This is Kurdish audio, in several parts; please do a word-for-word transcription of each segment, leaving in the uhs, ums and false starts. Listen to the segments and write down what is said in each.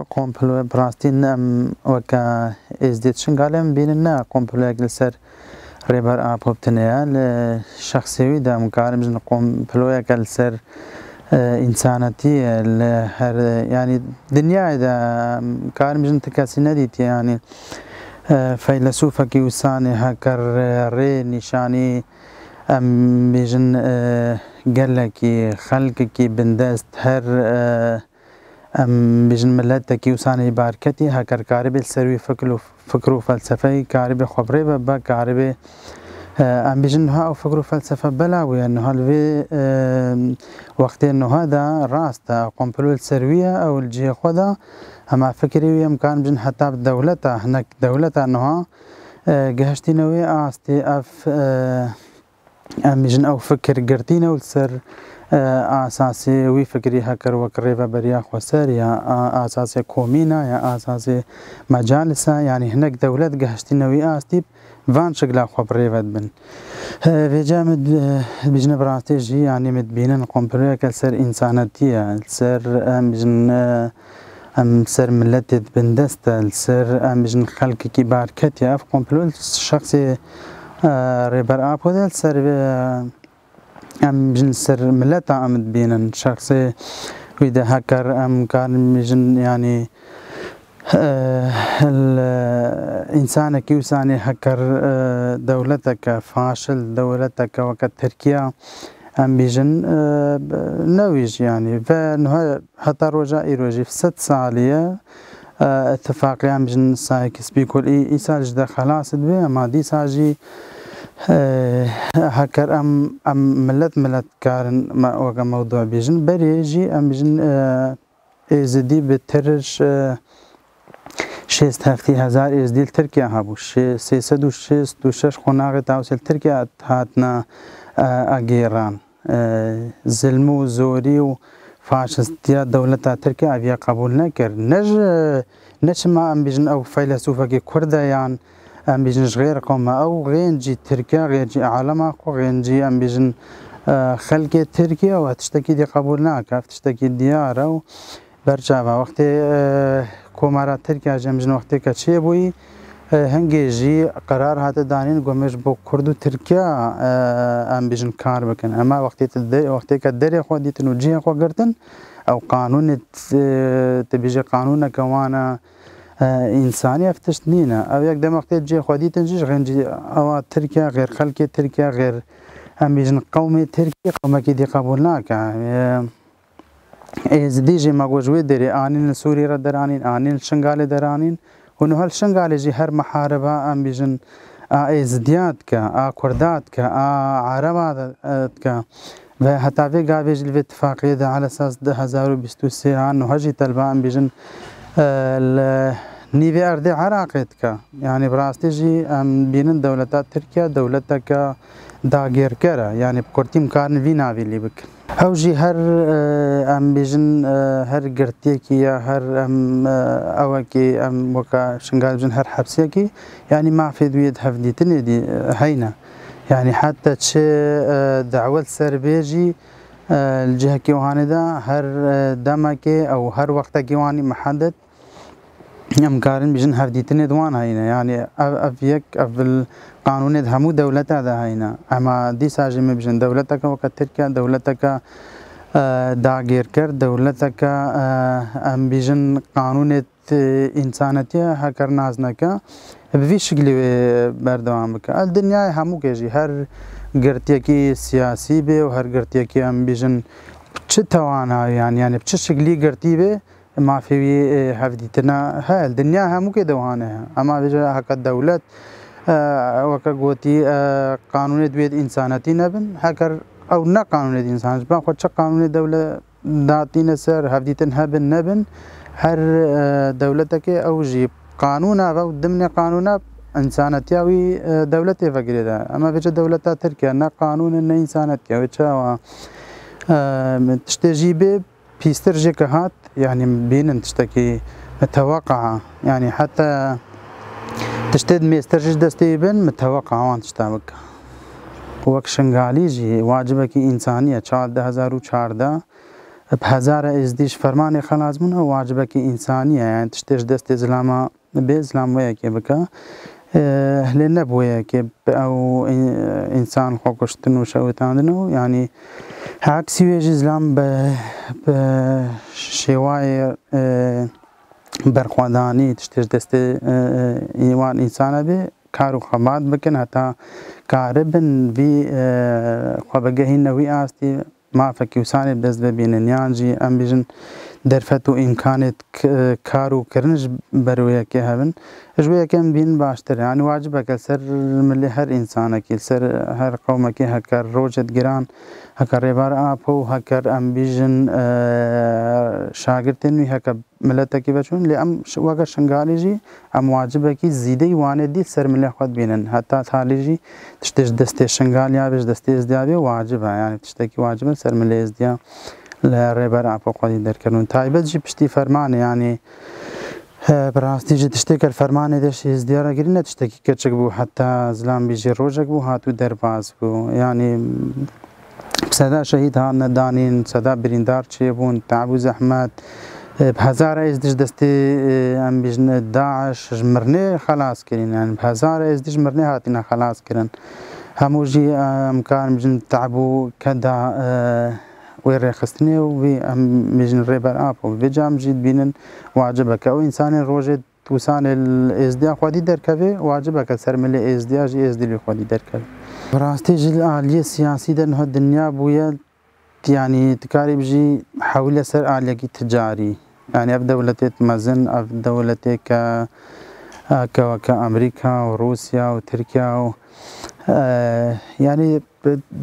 Komplo bi rastî ne em weke Êzdî di Şingalê em bînin, ne komployek li ser Rêber Apo bi tinê ye. Li şexsê wî de em karin bijin komployeke li ser, e, însanetî ye li her, yanî dinyayê de em karin bijin ti kesî nedîtiye, yanî, e, feylesûfekî wisa ne heker, e, rê nîşanî, em bêjin, e, gelekî, xelkekî bindest, her, e, em bêjin miletekî wisa ne barketî, heker karibê li ser wî fikr û, fikr û felsefeyî karibê xwe bi rê ve be, karibê, e, em bêjin niha ew fikr û felsefe bela bûye. Niha li vê, e, wextê niha de rast e, komplo li ser wî ye, ew li cihê xwe de, hema fikirê wî em karin bijin heta bi dewleta, hinek dewleta niha, e, gihiştîne wê astê, ev, e, em bêjin ew fikir girtîne û li ser, e, asasê wî fikirî heker wek rêveberiya xweser ya, a-, asasê komîna ya asasê mecalisa, yanî hinek dewlet gihiştîne wî astî van şikla xwe bi rê ve dibin. E, vêca min di-, bêjine bi rastî jî, yanî min dibînin komployeke li ser însanetî ye, li ser em bêjin, e, em ser miletê di bindest e, li ser em bijin xelkekî barketî ye. Ev komplo li şexsê, e, Rêber Apo de, li ser, e, em bijin ser mileta em dibînin. Şexsê wî de heker em karin bijin, yanî, e, li însanekî wisa ne heker, e, dewleteke faşil, dewleteke weke Tirkiye, em bijin, e, ne wî jî, yanî ve niha heta roja îro jî sed salî ye, e, îtifaqiya em bijin Sykes-Picot î, îsal ji de xelas dibe, ema dîsa jî, e, heker em, em milet milet karin me, weke mewdu bêjin. Berê jî em bijin, e, Êzidî bi tir ji, e, şêst heftî hezar Êzidî li Tirkiye hebû. Şê-, sê sed û şêst û şeş qonaxê tawsê li Tirkiye hatine, e, agêran. E, zilm û zorî û faşistiya dewleta Tirkiye eviya qebûl nekir. Ne ji, ne çima em bijin ew feylesûfekî Kurd e yan em bijin ji xêr qewm e. Ew xêncî Tirkiye, xêncî alema xwe, xêncî em bijin, e, xelkê Tirkiye û ev tiştekî dî qebûl nake. Ev tiştekî diyar e û berçava wextê, e, Komara Tirkiye jî em bijin wextêke çêbûyî, e, hingê jî qerar hate danîn ku em ê ji bo Kurd û Tirkiye, e, em bijin kar bikin. Ema wextê tu de-, wextêke derê xwe dîtin û cihê xwe girtin, ew qanûnê t-, tu bêjî qanûneke wan e, e, însanî, ev tişt nîne. Ew yek dem wextê cihê xwe dîtin jî ji xêncî ewa Tirkiye, xêr xelkê Tirkiye, xêr em bijin qewmê Tirkiye, qewmekî dî qebûl nake. E, Êzidî jî me got ji wê derê anîn li Sûrî re deranîn, anîn li Şingalê deranîn. Û niha li Şingalê jî her mihariba em bîjin a Êzidiya dike, a Kurda dike, a Ereba de, e, dike. Ve heta vê gavê jî li vê tifaqiyê de, elesas du hezar û bîst û sê a niha jî telba em bîjin, e, li nîvê erdê Iraqê dike. Yanî bi rastî jî em bînin dewleta Tirkiye dewleteke dagirker e. Yanî bi kurtî em karin vî navî lî bikin. Ew jî her, e, em bêjin, e, her girtiyekî ya, her em, e, ewekî em weke Şingal bijin her hepsiyekî, yanî mafê wî yê di hevdîtinê dî, e, heyne. Yanî heta çi, e, dawet ser bê jî, e, li cihekî wihanê de her, e, demekê ew her wextekî wanî mihedet, em karin bijin hevdîtinê di wan heyne. Yanî ev, ev yek, ev li qanûnê di hemû dewleta de heyne. Ema dîsa jî me bijin dewleteke weke Tirkiye, dewleteke, e, dagirker, dewleteke, e, em bijin qanûnê t-, însanetiye heker nazneke, bi vî şiklî wê berdewam bike. El dinyayê hemûkê jî her girtiyekî siyasî bê û her girtiyekî em bijin çi tewana, yanî, yanî bi çi şiklî girtî bê, mafê wî, e, hevdîtina heye. Li dinya hemûkê de wiha ne. Ema vêca heke dewlet, e, weke gotî, e, qanûnê di wê de însanetî nebin, heker ew ne qanûnê de însan, ji ber xwe çi qanûnê dewlet datîne ser, hevdîtin hebin nebin, her, e, dewletekê ew jî qanûna ve û dimnê qanûna însanetiya wî, e, dewletê vegirê de. Ema vêca dewleta Tirkiye ne qanûn e, ne însanetiye. Wê çawa, e, tiştê jî bê, pîstir jî ke hat, yanî bînin tiştekî miteweqaa, yanî heta tiştê di mêstir jî destê wî bin, miteweqaa wan tişta bike. Wek Şingalî jî wacibekî însanî ye, çar du hezar û çardeh, bi hezara êzdî ji fermanê xelas bûn, ew wacibekî însanî ye, yani tiştê ji destê zilama bê, zilam wê yekê bike. E, lê ne bi wê yekê bi ew în-, însan xwe kuştin û şewitandin û, yani, heksî wê jî zilam bi, bi şêwayê, e, berxwedanî, tiştê ji destê, e, e, wan însana bê, kar û xebat bikin, heta karibin vî, e, xwe bigehîne wî astî, mafekî wîsanê bi dest bibînin, yan jî em bêjin derfet û îmkanê k-, kar û kirin ji ber wê yekê hebin. Ji wê yekê em bînin baştir. Yani wacibeke ser milê her însanekî, ser her qewmekî, heker rojek giran, heker Rêber Apo, heker em bîjin, e, şagirtên wî, heke miletekî veçûn, lê em ş-, weke Şingalî jî em wacibekî zîdeyî wan ê dî ser milê xwe dibînin. Heta talî jî tiştê ji destê Şingaliya bê, ji destê Êzdiya bê wacib e. Yani tiştekî wacib e ser milê Êzdiya li Rêber Apo xwedî derkevin. Taybet jî piştî fermanê, yani, e, bi rastî jî tiştê ke li fermanê de ji Êzdiya re girî ne tiştekî keçik bû. Heta zilam bî jî rojek bû, hatû derbas bû. Yani, Bi seda şehîd hatine danîn, seda birîndar çêbûn, te'b û zehmet. E, bi hezara êzdî ji destê, e, em bêjin, DAIŞ ji mirinê xelas kirîn. Yani bi hezara êzdî ji mirinê hatine xelas kirin. Hemû jî, e, em karin bêjin te'b û keda, e, wê rêxistinê û wî em bêjin Rêber Apo. Vê cem jî dibînin wacibeke. Ew însanên rojê Wîsanê li Êzdiya xwedî derkeve, wacibeke ser milê Êzdiya jî Êzdî li xwedî derkeve. Bi rastî jî li aliyê siyasî de niha dinya bûye, yanî dikarî bijî hewle ser aliyekî ticarî. Yanî ev dewletê mezin, ev dewletê ke, ke weke Amerîka û Rûsya û Tirkiya û, e, yanî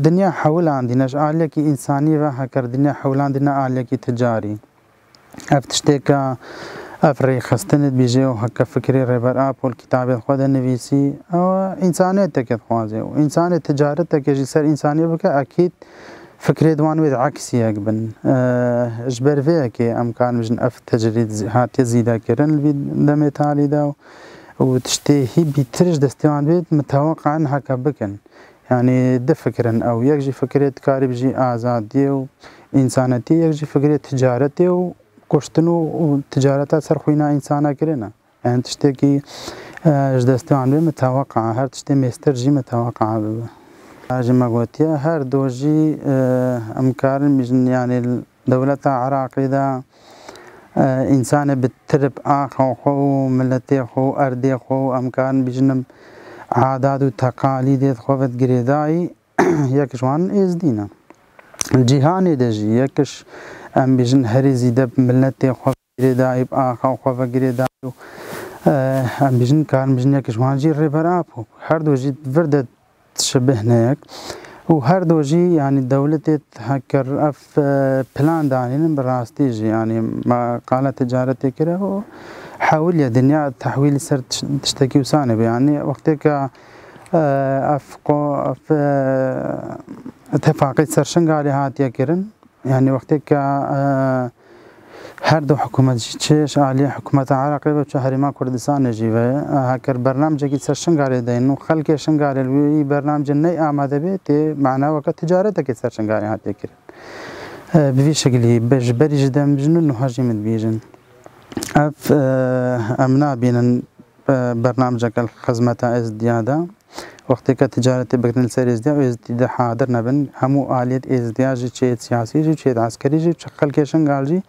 dinya hewlandîne ji aliyekî însanî ve heker dinya hewlandîne aliyekî ticarî. Ev tiştê ke ev rêxistinê dibêje û heke fikrê Rêber Apo li kitabê xwe de nivîsî, ew însaniyeteke dixwaze û însanê ticareteke jî ser însaniyê bike, ekîd fikrê di wan wê de eksiyek bin. Ji ber vê yekê em karin bijin ev tecrîd zî-, hatiye zîdekirin li vî demê talî de û tiştê hî bîtir ji destê wan bê miteweqan heke bikin. Yanî du fikir in ew. Yek jî fikirê dikarî bijî azadiyê û însanetiyê, yek jî fikirê ticaretê û kuştin û, û ticareta ser xwîna însana kirine. Yanî tiştekî, e, ji destê wan bê miteweqa, her tiştê mêstir jî miteweqa bibe. Ji me gotiye, her du jî, e, em karin bijin, yanî dewleta Iraqê de, e, însanê bi tirp axa xwe û miletê xwe û erdê xwe û em karin bijînim adat û teqalîdê xwe ve girêdayî, yek ji wan êzdî ne. Cîhanê de jî yek ji em bijin herî zîde bi miletê xwe ve girêdayî, bi axa xwe ve girêdayî û, e, em bijin karin bijin yek ji wan jî Rêber Apo. Her du jî vir de dişibihne yek. Û her du jî, yanî dewletê heker ev, e, plan danînin bi rastî jî, yanî me qala ticaretê kire û hewiliye dinya tehwîlî ser tiş-, tiştekî wisa nebe. Yanî wextê ke, e, ev qo-, ev, e, tifaqê ser Şingalê hatiye kirin, Yanî wextê ke, e, her du hikûmet jî çi ji aliyê hikûmeta Iraqê ve çi Herêma Kurdistanê jî ve, e, heker bernamcekî ser Şingalê deynin û xelkê Şingalê li wî bernamcê ney amade bê, tê mana weke ticaretekê ser Şingalê hatiye kirin. E, bi vî şekilî be ji berî ji dem bijin û niha jî min dibîjin. Ev, e, em nabînin, e, bernamceke li xizmeta Êzdiya de. Wextê ke ticaretê bigirin li ser Êzdiya û Êzdî de hadir nebin, hemû aliyet Êzdiya jî, çêyet siyasî jî, çêyet eskerî jî, çi xelkê Şingal jî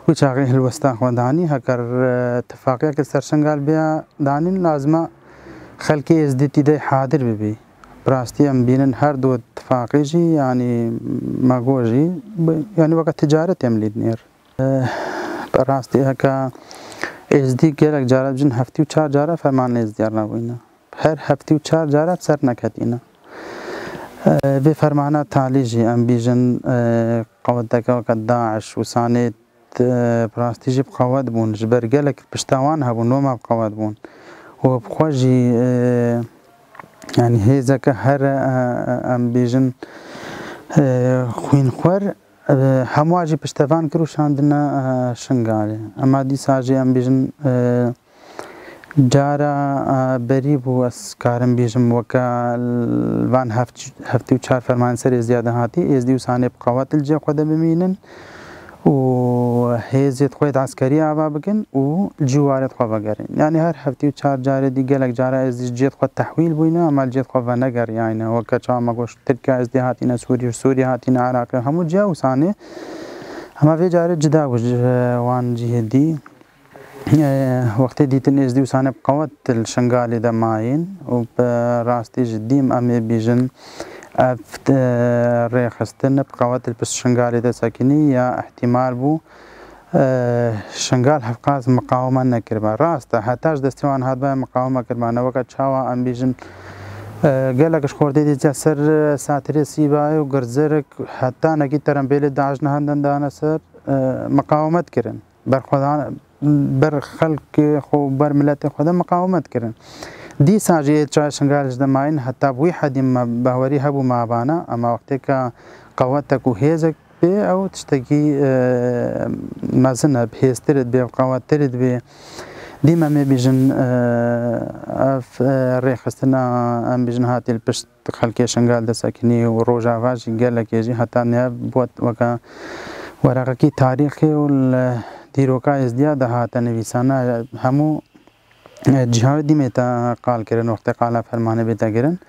wî çaxê hilwesta xwe danî. Heker, e, tifaqiyeke ser Şingal bêya danîn, lazim e xelkê Êzdî tî de hadir bibî. Bi rastî em bînin her du tifaqê jî, yanî me got jî, bi-, yanî weke ticaret em lê dinêr. Bi rastî heke Êzdî gelek cara bijin heftî û çar cara fermanên Êzdiya re nebûyne. Her heftî û çar cara bi ser neketîne. Vê fermana talî jî em bîjin, qeweteke weke DAIŞ û sanê, bi rastî jî bi qewet bûn. Ji ber gelek pişta wan hebûn, loma bi qewet bûn. Û bi xwe jî, yanî hêzeke here, em bîjin, xwînxwer, Hemû jî piştevan kir û şandine, e, Şingalê. Ema dîsa jî em bêjin, e, cara, e, berî bû, ez karim bêjim, weke l-, van heft-, heftê û çar fermanên ser Êzdiya de hatî, Êzdî û sanê bi qewet li cê xwe de bimînin û hêzê xwe yê eskerî ava bikin û ciwarê xwe vegerin. Yanî her heftî û çar carê dî gelek cara ez jî cihê xwe tehwîl bûyne, ema cihê xwe venegeriyayne. Weke çawa me goşt, Tirkiye ez dî hatîne Sûrî, Sûrî hatîne Iraqê, hemû ciya wisa ne. Ema vê carê cida bû ji wan cihê dî. Wextê dîtin êzdî û sane bi qewet li Şingalê de mayîn û bi rastî ji dîm em ê bîjin ev, e, rêxistin bi qewet li pişt Şingalê de sekinî ya îhtîmal bû, e, Şingal hevqas miqawime nekiribe. Rast e, heta ji destê wan hatibaya miqawime kiribane. Weke çawa em bîjin, e, gelek ji xortê dîtiya ser, e, Satirê Sîbayê û Girzirik, heta nekî terembêlê DAIŞ nehandin dane ser, e, miqawimet kirin. Berxwedan, ber xelkê xwe, ber miletê xwe de miqawimet kirin. Dîsa jî ê çaya Şingal ji de mayîn, heta bi wî hedî me behwerî hebû me avana, ema wextêka qewetek û hêzek bê, ew tiştekî, e, mezin e, bi hêztir dibê, bi qewettir dibê. Dî me mê bîjin, e, ev, e, rêxistina, em bîjin hatî li pişt xelkê Şingal de sekinî û Rojava jî gelekê jî heta niha bû weke wereqekî tarîxê û li dîroka êzdiya de hate nivîsana. Hemû, e, cîha wê dîmê te qal kirin, wextê qala fermanê bête kirin.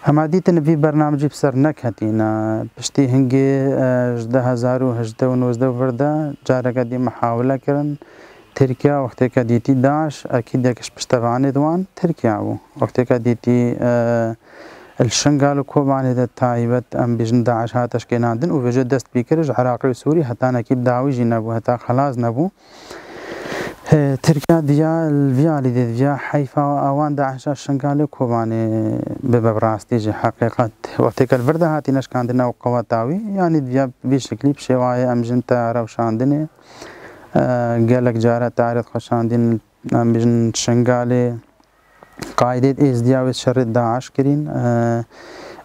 Ema dîtin vî bernamecî bi ser neketîne. Piştî hingê, e, ji du hezar û hejdeh û nozdeh û vir de careke dî mihawile kirin. Tirkiye wextêke dîtî DAIŞ, ekîd yek ji piştevanê di wan Tirkiye bû. Wextêke dîtî, e, li Şingal û Kobanê de taybet, em bêjin, DAIŞ hate şkênandin û vêce dest pê kir ji Iraqê û Sûrî heta nekî bi dawî jî nebû, heta xelas nebû. E, Tirkiye diya li vî alî de diya heyfa awan DAIŞa Şingalê Kobanê bibe bi rastî jî heqîqet. Wextêke li vir de hatîne şkandin ew qeweta wî, yanî diya vî şiklî bi şêwayê em jin te rewşandinê. E, gelek cara tarî xwe şandîn, em bêjin, Şingalê, qaîdê êzdiya wê şerê DAIŞ kirîn. E,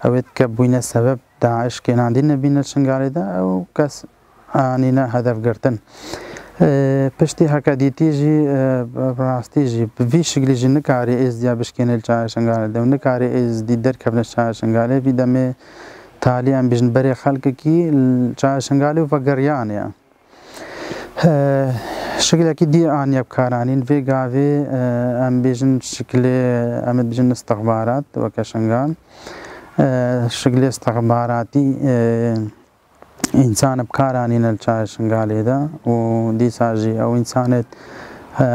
ew ê dike bûyne sebeb DAIŞ kênandîn nebîne Şingalê de, ew kes anîne hedef girtin. E, piştî heke dîtî jî, e, bi rastî jî bi vî şiklî jî nikarî êzdiya bişkêne li çaya Şingalê de û nikarî êzdî derkevne çaya Şingalê. Vî demê talî em bêjin berê xelkekî li çaya Şingalê û vegeriyane. E, şiklekî dî aniye bi kar anîn. Vê gavê, e, em bêjin şiklê, em ê bêjin istixbarat weke Şingal. E, şiklê istixbaratî, e, însan bi kar anîne li çaya Şingalê de û dîsa jî ew însanê, e,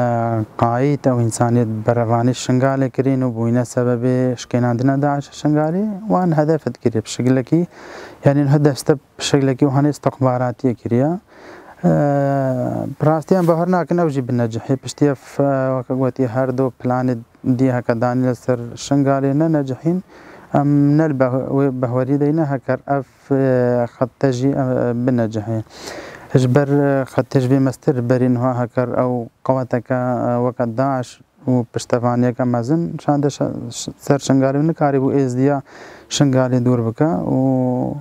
qayît, ew însanê berevanî Şingalê kirîn û bûyne sebebê şkênandina DAIŞ Şingalê, wan hedef dikirî bi şiklekî, yanî hedef bi şiklekî wiha ne istixbaratiyê kiriye. Eee, bi rastî em bawer nakin ew jî binecihê. Piştî ev, eee, weke gotî her du planê dî heke danî li ser Şingalê ne necihîn, em ne li beh-, wê behwerî de ne heker ev, eee, xette jî, eee, binecihê. Ji ber, eee, xette ji vê mestir berî niha heker ew qeweteke, eee, weke DAIŞ û piştevaniyeke mezin şande şe-, ş-, ser Şingalê û nikarîbû êzdiya Şingalê dûr bike û,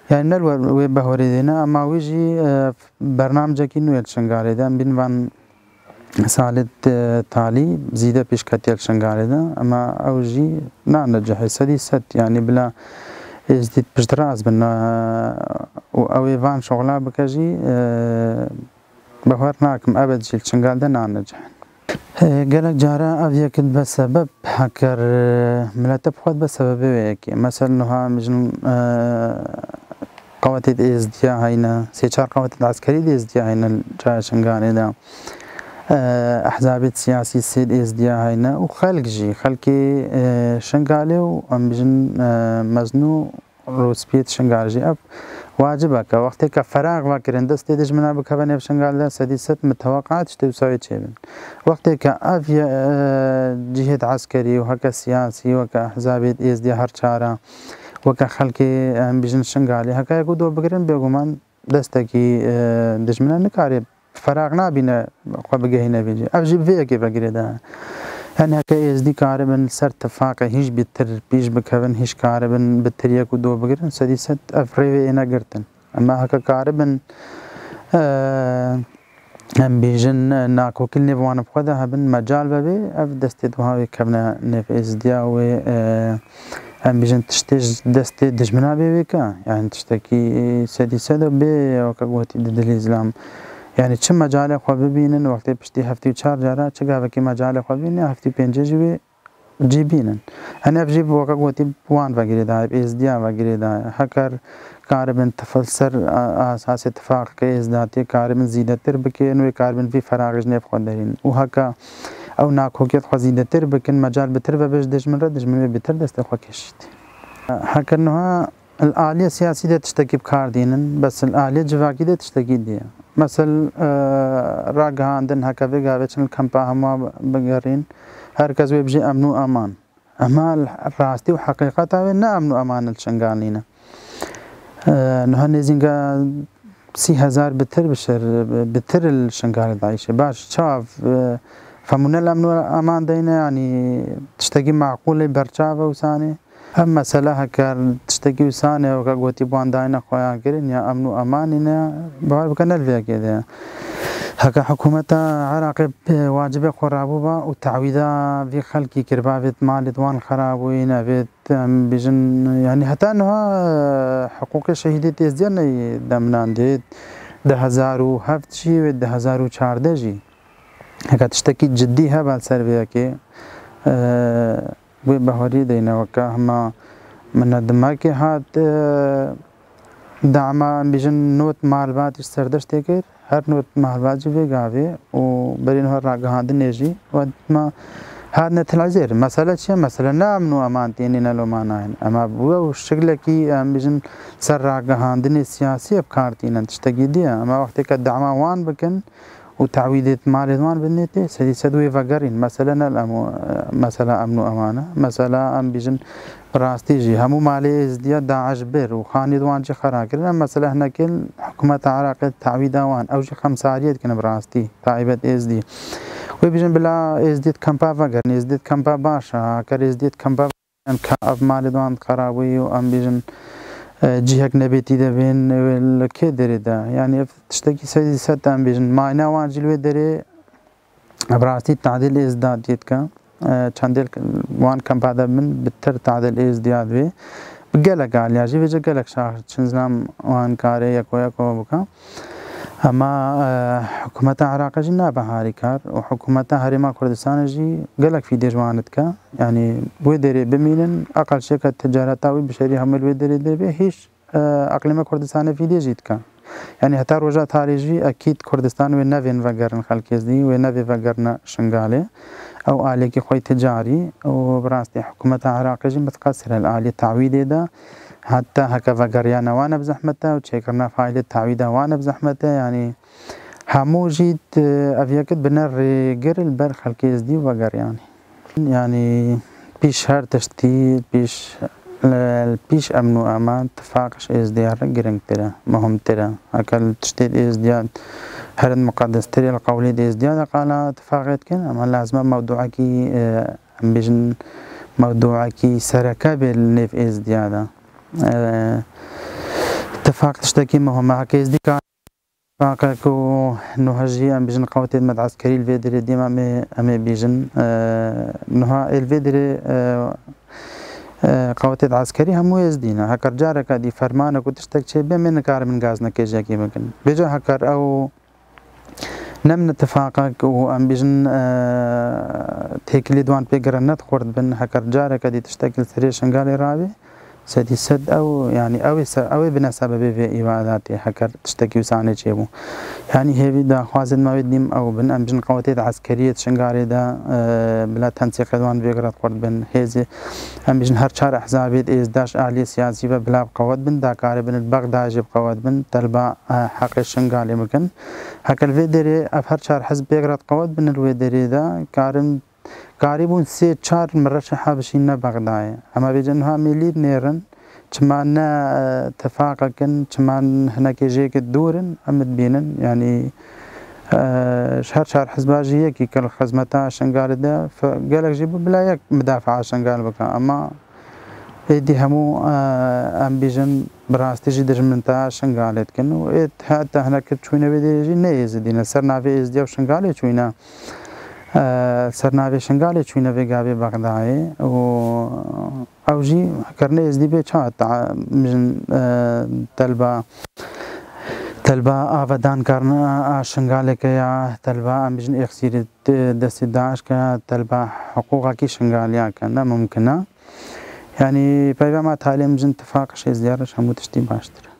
yani, ne li we-, wê behorê dêne, ema wî jî, e, bernamecekî nû ye li Şingalê de. Em bîn van salê, e, talî zîde pêşketiye li Şingalê de, ema ew jî nanecihê sedî sed, yani, bila êzdî piştrast bin, e, û ew ê van şoxla bike jî, e, Bawer nakim, ebed jî li Şingal de nanecihin. E, gelek cara ev yek dibe sebeb, heker, e, milete bi xwe dibe sebebê wê yekê. Mesela niha em jin, e, qewetê êzdiya heyne, sê çar qewetê eskerî êzdiya heyne li çaya Şingalê de. E, ehzabê siyasî sê êzdiya heyne û xelk jî, xelkê, e, Şingalê û em bijin, e, mezin û Rûspiyê Şingal jî ev wacibeke. Wextê ke ferax vekirin, destê dijmina bikeve nêv Şingal de, sedî sed miteweqa tiştê wisa wê çêbin. Wextê ke ev ye, e, cihêt eskerî û heke siyasî, weke ehzabê êzdî her çara, weke xelkê em bijin Şingalê, heke yek û do bigirin, bêguman destekî, e, dijmine nikare. Ferax nabîne xwe bigehîne vê cî. Ev jî bi vê yekê ve girêdayî. Yanî heke êzdî karibin ser tifaqê hîç bêtir pêş bikevin, hîç karibin bi tiriyek û do bigirin, sedî sed ev rê wê êne girtin. Ema heke karibin, e, em bêjin, e, nakokî nêv wan bi xwe de hebin, mecal vebe, ev destê di wiha wê kevne nêv êzdiya wê, e, em bêjin tiştê ji destê dijmina bê wê ka, yani tiştekî sedî sed bê, weke gotî di dilî zilam. Yani çi mecalê xwe bibînin, wextê piştî heftê û çar cara, çi gavekî mecalê xwe bînin, heftê û pêncê jî wê cî bînin. Yani ev jî weke gotî wan ve girêdayê, êzdiya ve girêdayê. Heker karibin tifil ser a-, asasê tifaqê êzdatiyê karibin zîdetir bikin, wê karibin vî feraxê ji nêv xwe derîn. Û heke ew nakokiyet xwe zîdetir bikin, mecal bitir ve bê ji dijmin re, dijmin wê bitir destê xwe kişît. Heke niha li aliyê siyasî de tiştekî bi kar dînin, bes li aliyê civakî de tiştekî diye. Mesel, e, ragihandin, heke vê gavê çin li kempa hemû bigerîn, her kes wê bijî emn û eman. Ema li rastî û heqîqeta wê ne emn û eman li Şingal nîne. E, niha nêzînga sî hezar bitir bişer, bitir li Şingalê daîşê. Baş, çav, e, femûne li emn û eman deyne, yanî tiştekî maqûlê berçav e wîsanê. Ev mesele heke tiştekî wîsanê weke gotî bi wan dayine xweya kirin ya emn û emanî ne, bawer bike ne li vê yekê de ye. Heke hikûmeta Iraqê, e, wacibê xwe rabûba û te'wîda vî xelkî kiriba, vêt malêt wan xerabûyî ne, vêt em bêjin, yanî heta niha, e, hiqûqê şehîdê êzdiya neyê demnandê, du hezar û heft jî wê du hezar û çardeh jî. Heke tiştekî cidî hebe li ser vê yekê, e, wê bawerî deyne weke hema minedimekê hat, e, dama em bêjin not malbat ji serdeştê kir, her not malbat ji vê gavê û berî niha ragihandinê jî we dima hatine tilezêr. Mesele çi ye? Mesele ne emn û eman tênî ne loma nayên. Ema bi we û şiklekî em bêjin ser ragihandinê siyasî bi kar tînin tiştekî diye. Ema wextê ke dama wan bikin, û te'wîdê malê wan binê tê, sedî sed wê vegerîn. Mesele ne li em, mesela emn û eman e. Mesela em bêjin bi rastî jî hemû malê êzdiya DAIŞ bir û xanî wan jî xera kirin. Em mesela hinekê hikûmeta Iraqê te'wîda wan, ew jî xemsariyê dikin bi rastî, taybet êzdî. Wê bêjin bila êzdî di kempa vegerin, êzdî di kempa baş e, ker êzdî di kempa Em ka ev malê wan xerabûyî û em bêjin, e, cihek nebêtî de bên, wê li kê derê de? Yanî ev tiştekî sedî sed em bêjin. Mayna wan jî li wê derê bi rastî tadîl êzda dît ke, e, çendê wan kempa de bin, bitir tadîl êzdiya divê. Bi gelek aliya jî vêce gelek şax çin zilam wan karê yeko yeko bike. Ema, e, hikûmeta Iraqê jî nabe harî kar û hikûmeta Herêma Kurdistanê jî gelek fîdê ji wan dike. Yanî wê derê bimînin, eqel şêke ticareta wî bi şerî hemû li wê derê derê bê, hîç, e, eqlîma Kurdistanê fîdê jî dike. Yanî heta roja tarî jî ekîd Kurdistan wê nevên vegerin xelkê êzdî, wê nevê vegerine Şingalê. Ew aliyekî xwe yî ticarî û bi rastî hikûmeta Iraqê jî mitqesir e li aliyê te'wîdê de. Heta heke vegeriyane wan e bi zehmet e û çêkirina faîlê te'wîda wan e bi zehmet e. Yanî hemû jî di, ev yekit bine rêgir li ber xelkê êzdî û vegeriyanê. Yanî pîş her tiştî, pîş, li pîş emn û eman tifaq ji êzdiya re giringtir e, muhimtir e. Heke li tiştê êzdiya herin muqedestir e, li qewlê êzdiya de qala tifaqê dikin, ema lazim e mewduekî, e, em bêjin mewduekî sereke bê li nêv êzdiya de. E, tifaq tiştekî muhim e. Heke êzdî ka Tifaqek û nuha jî em bêjin qewetê me di eskerî li vê derê dîm em ê, em ê bêjin, e, nuha ê li vê derê, e, e, qewetê di eskerî hemû êzdî ne. Heker careke dî fermanek û tiştek çêbe, em ê nikarin gazine kêjekê bikin. Vêca heker ew ne min tifaqek û em bêjin, e, têkilî di wan pê gire ne di xurt bin, heker careke dî tiştek li serê Şingalê rabê, Sedî sed ew, yanî ew ê se-, ew ê bine sebebê vê îvadatê, heker tiştekî wisa nê çêbû. Yanî hêvî daxwazên me wê dîm ew bin, em bijin qewetê di eskeriyê di Şingalê de, e, bila tensîqê di wan vê gire xurt bin. Hêzê, em bijin her çar ehzabê di êzdaş aliyê siyasî ve bila bi qewet bin, dakarê bin li Bexdayê jî bi qewet bin, telba, e, heqê Şingalê bikin. Heker vê derê ev her çar hizb vê gire qewet bin li wê derê de, karin Karîbûn sê çar mireşeha bişîne Bexdayê. Ema vêce niha em ê lîd nêrin, çima ne, e, tifaqek in, çima hinekê jêkê dûr in, em dibînin. Yanî, e, ji her çar hizba jî yekî ke li xizmeta Şingalê de, fe-, gelek jî bû bila yek midafaa Şingal bike. Ema êdî hemû, e, em bîjin bi rastî jî dijminta Şingalê dikin û êd heta hinekê çûyne vê derê jî ne Êzidî ne. Ser navê Êzidiya û Şingalê çûyne. E, ser navê Şingalê çûyne vê gavê Bexdayê û Ew jî kirine êzdî bê ça ta-, mijin, e, telba, telba avedan karina a Şingaleke ya, telba em bijin êxsîrî de-, destî DAIŞ ke, telba hiqûqekî Şingaliya ke, ne mumkin e. Yanî peyva me talê mijin tifaq şêzdiyar hemû tiştî baştir.